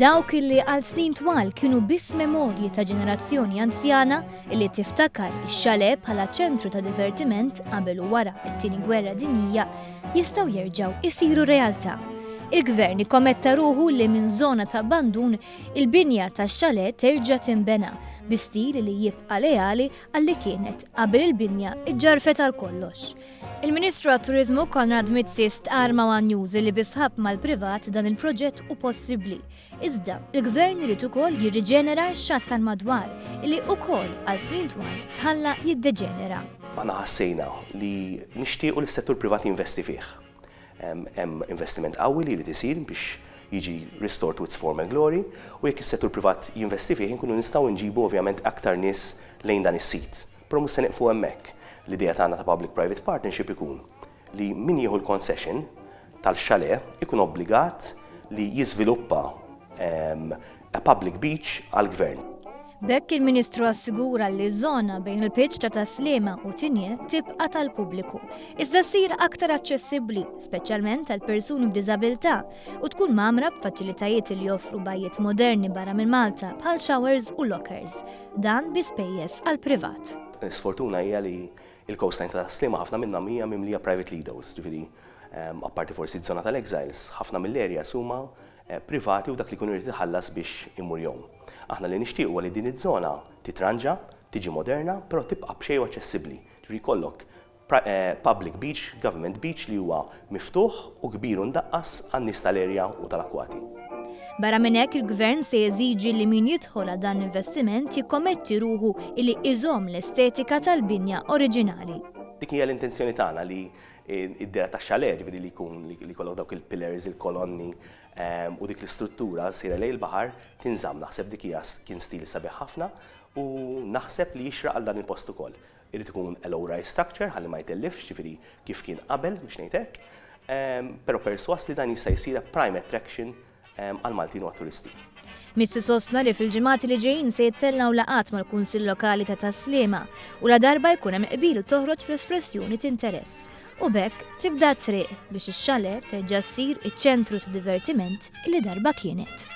Dawk illi għal snin twal kienu biss memorji ta' ġenerazzjoni anzjana illi tiftakar ix-chalet bħala ċentru ta' divertiment qabel u wara t-Tieni Gwerra Dinjija jistgħu jerġgħu jsiru realtà. Il-Gvern ikkommetta ruħu li minn żona ta' abbandun il-binja tax-chalet terġa' tinbena bi stil li jibqa' leali għal li kienet qabel il-binja ġġarfet għal kollox. Il-Ministru għat-Turiżmu Konrad Mizzi stqarr ma' one News li bi sħab mal-privat dan il-proġett hu possibbli. Iżda, il-Gvern irid ukoll jirriġenera x-xatt tal-madwar li ukoll għal snin twal tħalla jiddeġenera. Aħna ħassejna li nixtiequ li s-settur privat jinvesti fih. Hemm investiment qawwi li jrid isir biex jiġi restored to its former glory u jekk is-settur privat jinvesti fih inkunu nistgħu nġibu ovvjament aktar nies lejn dan is-sit. Però mhux se nieqfu hemmhekk. L-idea tagħna ta' public-private partnership ikun li min jieħu l-concession tal-chalet ikun obbligat li jiżviluppa a public beach għall-gvern. B'hekk il-Ministru assigura li ż-żona bejn il-pitch ta' Tas-Sliema u Tigné tibqa' tal-pubbliku, iżda ssir aktar aċċessibbli, speċjalment għal persuni b'diżabilità, u tkun mgħammra b'faċilitajiet li joffru bajjiet moderni barra minn Malta bħal showers u lockers. Dan bi spejjeż għall-privat. Sfortuna hija li l-coastline ta' Tas-Sliema ħafna minnha hija mimlija private lidos, ġifieri apparti forsi ż-żona tal-Exiles, ħafna mill-areas huma privati u dak li jkun irid iħallas biex imur jgħum. Aħna li nixtiequ huwa li din iż-żona titranġa, tiġi moderna, però tibqa' b'xejn u aċċessibbli. Ġifieri jkollok public beach, government beach li huwa miftuħ u kbir u ndaqqas għan-nies tal-area u tal-akkwati. Barra minn hekk il-Gvern se jeżiġi li min jidħol għal dan l-investiment jikkommetti ruħu li iżomm l-estetika tal-binja oriġinali. Dik hija l-intenzjoni tagħna li id-dehra tax-chalet, ġifieri li jkun li jkollok dawk il-pillars, il-kolonni u dik l-istruttura sejra lejn il-baħar tinżamm. Naħseb dik hija kien stil sabiħ ħafna u naħseb li jixraq għal dan il-post ukoll. Irid ikun a low rise structure ħalli ma jtellifx, ġifieri kif kien qabel biex ngħid hekk, però persważ li dan jista' jsir a prime attraction għall-Maltin u għat-turisti. Mizzi sostna li fil-ġimgħat li ġejjin se jittellgħu laqgħat mal-Kunsill Lokali ta' Tas-Sliema u ladarba jkun hemm qbil toħroġ l-espressjoni t'interess u b'hekk tibda t-triq biex ix-chalet terġa' ssir iċ-ċentru ta' divertiment li darba kienet.